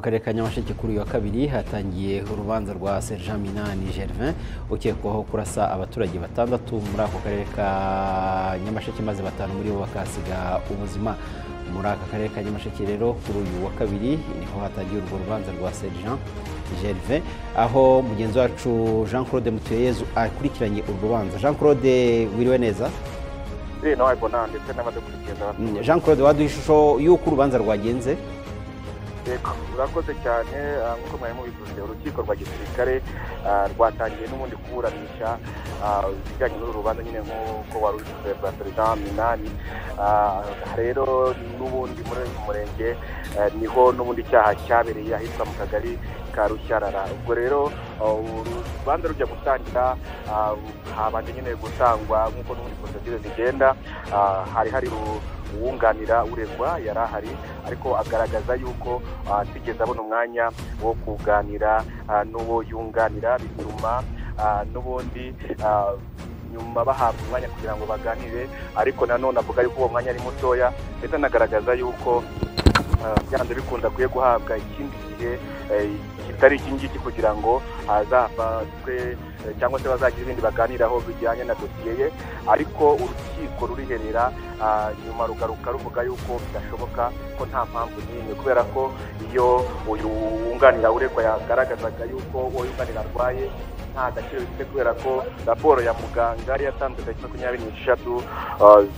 Karere ka Nyamasheke kuri uyu wa kabiri hatangiye urubanza rwa Sergent Minani Gervin ukekwaho kurasa abaturage batandatu muri ako karere ka Nyamasheke, maze batanu muri bo bakasiga ubuzima. Muri aka karere ka Nyamasheke rero kuri uyu wa kabiri niho hatangiye urwo rubanza rwa Sergent Gervin, aho mugenzi wacu Jean Claude Mutuyeyezu akurikiranye urwo rubanza. Jean Claude, wiriwe neza? Jean Claude, waduha ishusho y'uko urubanza rwagenze? Urakoze cyane. Nk'uko mwari mubivuze, urukiko rwa gisirikare rwatangiye n'ubundi kuburanisha ibijyanye n'uru rubanza nyine nk'uko wari ubivuze rwa Sergent Minani. Rero n'ubundi muri uyu murenge niho n'ubundi icyaha cyabereye, ahitwa mu kagari ka Rushyarara. Ubwo rero urubanza rujya gutangira habanje nyine gutangwa nk'uko n'ubundi procedure zigenda. Hari uwunganira uregwa yari ahari, ariko agaragaza yuko atigeze abona umwanya wo kuganira n'uwo yunganira, bituma n'ubundi nyuma bahabwa umwanya kugira ngo baganire, ariko nanone avuga yuko uwo mwanya ari mutoya, ndetse anagaragaza yuko byanze bikunda akwiye guhabwa ikindi gihe kitari iki ngiki kugira ngo azafatwe cyangwa se bazagira ibindi baganiraho bijyanye na dosiye ye. Ariko urukiko ruriherera nyuma rugaruka ruvuga yuko bidashoboka, ko nta mpamvu n'imwe, kubera ko iyo uyu wunganira uregwa yagaragazaga yuko uwo yunganira arwaye nta gaciro bifite, kubera ko raporo ya muganga yari yatanzwe tariki 23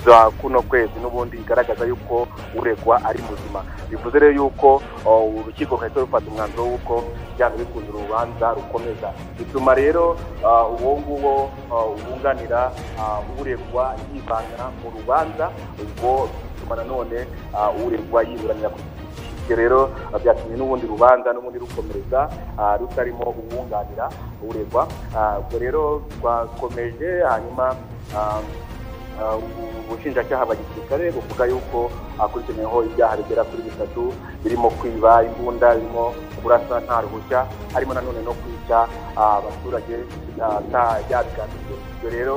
za kuno kwezi n'ubundi igaragaza yuko uregwa ari muzima. Bivuze rero yuko urukiko rwahita rufata umwanzuro w'uko byanze bikunze urubanza rukomeza. Bituma rero uwo nguwo wunganira uregwa yivana mu rubanza, ubwo bituma nanone uregwa yiburanira ku giti. Rero byatumye n'ubundi rubanza n'ubundi rukomereza rutarimo uwunganira uregwa. Ubwo rero rwakomeje, hanyuma ubushinjacyaha bwa gisirikare buvuga yuko akurikiranyweho ibyaha bigera kuri bitatu, birimo kwiba imbunda, birimo kurasa nta ruhushya, harimo nanone no kwica abaturage yabigambiriye. Ibyo rero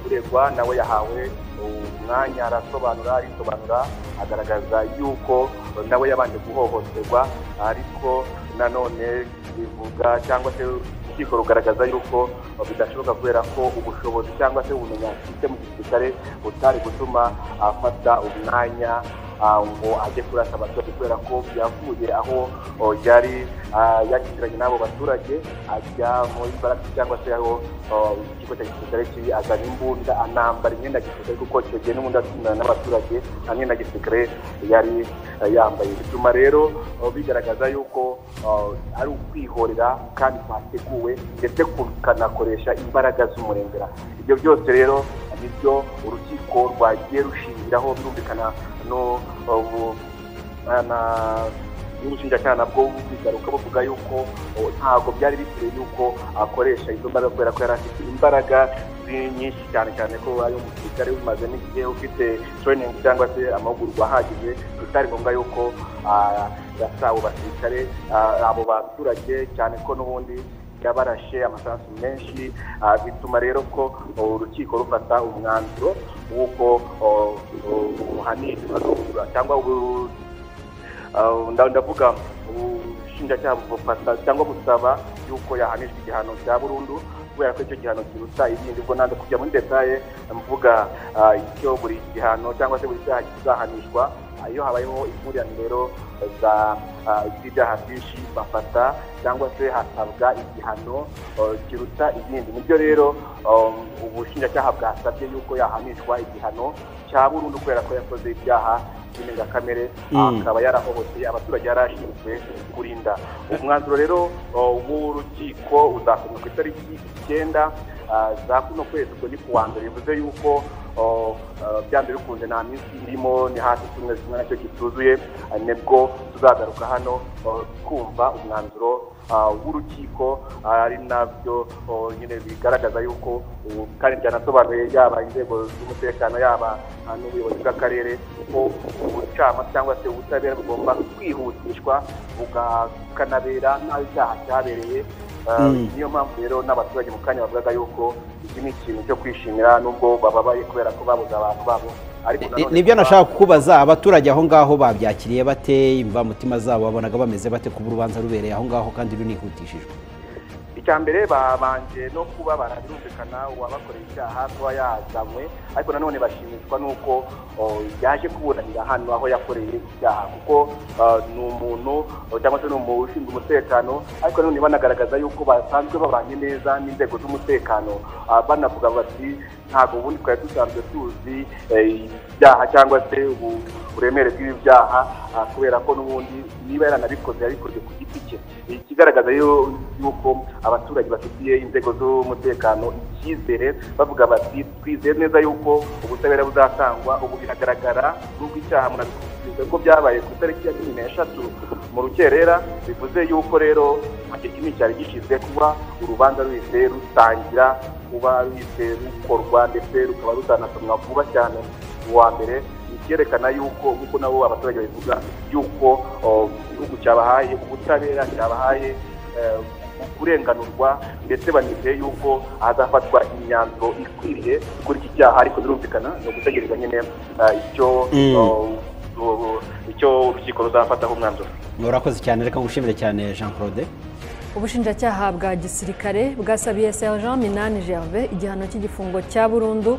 uregwa nawe yahawe umwanya arasobanura, arisobanura, agaragaza yuko nawe yabanje guhohoterwa, ariko nanone bivuga cyangwa se urukiko rugaragaza yuko bidashoboka, kubera ko ubushobozi cyangwa se ubumenyi afite mu gisirikare butari gutuma afata umwanya ngo ajye kurasa abaturage, kubera ko yavuye aho yari yakiranye n'abo baturage ajya muri baraki cyangwa se aho ikigo cya gisirikare kiri, azana imbunda, anambara imyenda ya gisirikare, kuko icyo gihe n'ubundi akundana n'abaturage nta myenda ya gisirikare yari yambaye. Bituma rero bigaragaza yuko ari ukwihorera kandi kwateguwe, ndetse kukanakoresha imbaraga z'umurengera. Ibyo byose rero nibyo urukiko rwagiye rushingiraho, birumvikana no n'ubushinjacyaha nabwo bigaruka buvuga yuko ntabwo byari bikwiye yuko akoresha izo mbaraga, kubera ko yari afite imbaraga nyinshi cyane cyane ko ari umusirikare umaze n'igihe ufite training cyangwa se amahugurwa ahagije, bitari ngombwa yuko yasa abo basirikare abo baturage, cyane ko n'ubundi yabarashe amasasu menshi. Bituma rero ko urukiko rufata umwanzuro w'uko uhanishwa cyangwa ndavuga ubushinjacyaha bufata cyangwa busaba yuko yahanishwa igihano cya burundu, kubera ko icyo gihano kiruta ibindi. Ubwo nanze kujya muri detaye mvuga icyo buri gihano cyangwa se buri cyaha kizahanishwa. Iyo habayeho impurirane rero z'ibyaha byinshi bafata cyangwa se hasabwa igihano kiruta ibindi. Nibyo rero ubushinjacyaha bwasabye yuko yahanishwa igihano cya burundu, kubera ko yakoze ibyaha by'indengakamere, akaba yarahohoteye abaturage yari ashinzwe kurinda. Umwanzuro rero w'urukiko uzakomeza ku itariki 9 za kuno kwezi, ubwo ni kuwa mbere. Bivuze yuko byanze bikunze nta minsi irimo, ni hafi icyumweru kimwe nacyo kituzuye, nibwo tuzagaruka hano twumva umwanzuro w'urukiko, ari nabyo nyine bigaragaza yuko kandi byanasobanuye yaba inzego z'umutekano yaba n'ubuyobozi bw'akarere ko ubucamanza cyangwa se ubutabera bugomba kwihutishwa bukanabera n'aho icyaha cyabereye. Niyo mpamvu rero n'abaturage mu kanya bavugaga yuko iki ni ikintu cyo kwishimira, nubwo bababaye kubera ko babuze abantu babo, Ariko nibyo nashaka kukubaza, abaturage aho ngaho babyakiriye bate? Imvamutima zabo babonaga bameze bate kuba urubanza rubereye aho ngaho kandi runihutishijwe? Icya mbere babanje no kuba barabirumvikana uwabakoreye icyaha kuba yazanywe, ariko nanone bashimishwa n'uko yaje kuburanira hano aho yakoreye icyaha, kuko ni umuntu cyangwa se ni ushinzwe umutekano, ariko nanone banagaragaza yuko basanzwe babanye neza n'inzego z'umutekano, banavuga bati ntabwo ubundi twari dusanzwe tuzi ibyaha cyangwa se uburemere bw'ibi byaha, kubera ko n'ubundi niba yaranabikoze yabikoze ku giti cye. Ikigaragaza yuko abaturage bafitiye inzego z'umutekano icyizere, bavuga bati twizeye neza yuko ubutabera buzatangwa. Ubu biragaragara n'ubwo icyaha murabikurikiza ko byabaye ku itariki ya 13 mu rukerera, bivuze yuko rero igihe kinini cyari gishize kuba urubanza ruhise rutangira kuba ruhise rukorwa, ndetse rukaba rutanasomwa vuba cyane uwa mbere. Icyerekana yuko nk'uko nabo abaturage babivuga yuko igihugu cyabahaye ubutabera, cyabahaye kurenganurwa, ndetse banizeye yuko hazafatwa imyanzuro ikwiriye kuri iki cyaha. Ariko birumvikana ni ugutegereza nyine icyo urukiko ruzafataho umwanzuro. Murakoze cyane, reka ngushimire cyane Jean Claude. Ubushinjacyaha bwa gisirikare bwasabiye Sergent Minani Gervais igihano cy'igifungo cya burundu.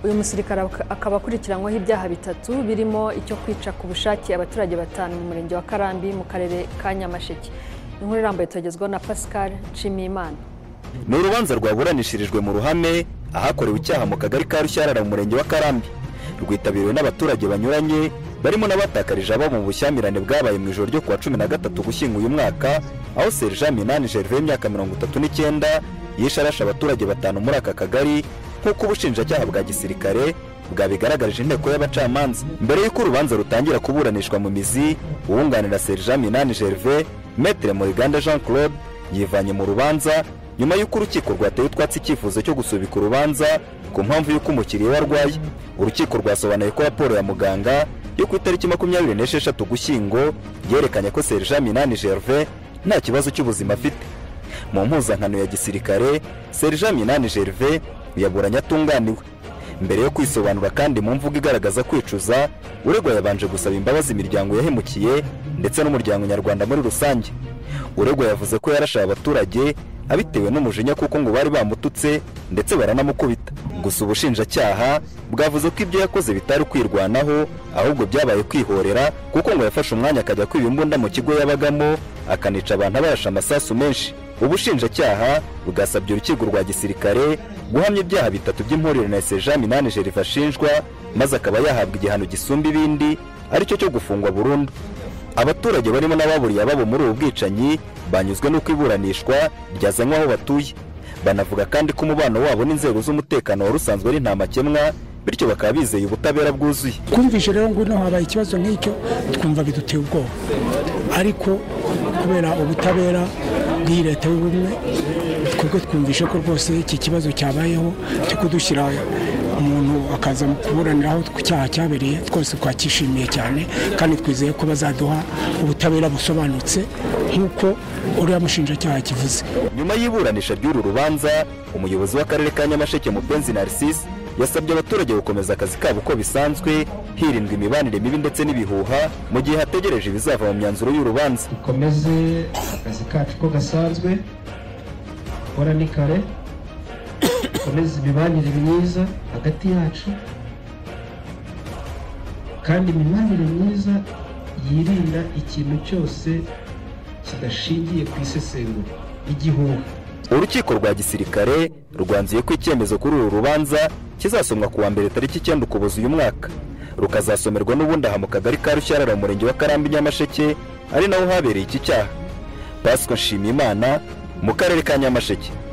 Uyu musirikare akaba akurikiranyweho ibyaha 3 birimo icyo kwica ku bushake abaturage 5 mu murenge wa Karambi mu karere ka Nyamasheke. Inkuru irambuye tugezwaho na Pascal Nshimiyimana. Ni urubanza rwaburanishirijwe mu ruhame ahakorewe icyaha mu kagari ka Rushyarara mu murenge wa Karambi, rwitabiriwe n'abaturage banyuranye barimo n'abatakarije abo mu bushyamirane bwabaye mu ijoro ryo kuwa 13 Ugushyingo uyu mwaka, aho Sergent Minani Gervais w'imyaka 39 yishe arashe abaturage 5 muri aka kagari, nk'uko ubushinjacyaha bwa gisirikare bwabigaragarije inteko y'abacamanza. Mbere y'uko urubanza rutangira kuburanishwa mu mizi, uwunganira Sergent Minani Gervais, Maître Muriganda Jean Claude, yivanye mu rubanza nyuma y'uko urukiko rwateye utwatsi icyifuzo cyo gusubika urubanza ku mpamvu y'uko umukiriya we arwaye. Urukiko rwasobanuye ko raporo ya muganga yo ku itariki 26 Ugushyingo yerekanye ko Sergent Minani Gervais nta kibazo cy'ubuzima afite. Mu mpuzankano ya gisirikare, Sergent Minani Gervais yaburanye atunganiwe. Mbere yo kwisobanura kandi mu mvugo igaragaza kwicuza, uregwa yabanje gusaba imbabazi imiryango yahemukiye ndetse n'umuryango nyarwanda muri rusange. Uregwa yavuze ko yarashaye abaturage abitewe n'umujinya kuko ngo bari bamututse ndetse baranamukubita. Gusa ubushinjacyaha bwavuze ko ibyo yakoze bitari kwirwanaho, ahubwo byabaye kwihorera, kuko ngo yafashe umwanya akajya kwiba imbunda mu kigo yabagamo, akanica abantu abarasha amasasu menshi. Ubushinjacyaha bwasabye urukiko rwa gisirikare guhamya ibyaha 3 by'impurirane na Sergent Minani Gervais ashinjwa, maze akaba yahabwa igihano gisumba ibindi aricyo cyo gufungwa burundu. Abaturage barimo n'ababuriye ababo muri ubu bwicanyi banyuzwe n'uko iburanishwa ryazanywe aho batuye. Banavuga kandi ko umubano wabo n'inzego z'umutekano wari usanzwe ari nta makemwa, bityo bakaba bizeye ubutabera bwuzuye. Kumvishe rero ngo no habaye ikibazo nk'icyo twumva biduteye ubwoba, ariko kubera ubutabera bw'iyi leta y'ubumwe twebwe twumvishe ko rwose iki kibazo cyabayeho cyo kudushyira umuntu akaza kuburaniraho ku cyaha cyabereye, twese twakishimiye cyane kandi twizeye ko bazaduha ubutabera busobanutse nk'uko uriya mushinjacyaha kivuze. Nyuma y'iburanisha ry'uru rubanza, umuyobozi w'akarere ka Nyamasheke Mupenzi Narcisse yasabye abaturage gukomeza akazi kabo uko bisanzwe, hirindwa imibanire mibi ndetse n'ibihuha mu gihe hategereje ibizava mu myanzuro y'urubanza. Dukomeze akazi kacu ko gasanzwe, gukora ni kare, dukomeze imibanire myiza hagati yacu, kandi imibanire myiza yirinda ikintu cyose kidashingiye ku isesengura igihuha. Urukiko rwa gisirikare rwanzuye ko icyemezo kuri uru rubanza kizasomwa kuwa mbere tariki 9 Ukuboza uyu mwaka, rukazasomerwa n'ubundi aha mu kagari ka Rushyarara mu murenge wa Karambi Nyamasheke, ari naho habereye iki cyaha. Pascal Nshimiyimana mu karere ka Nyamasheke.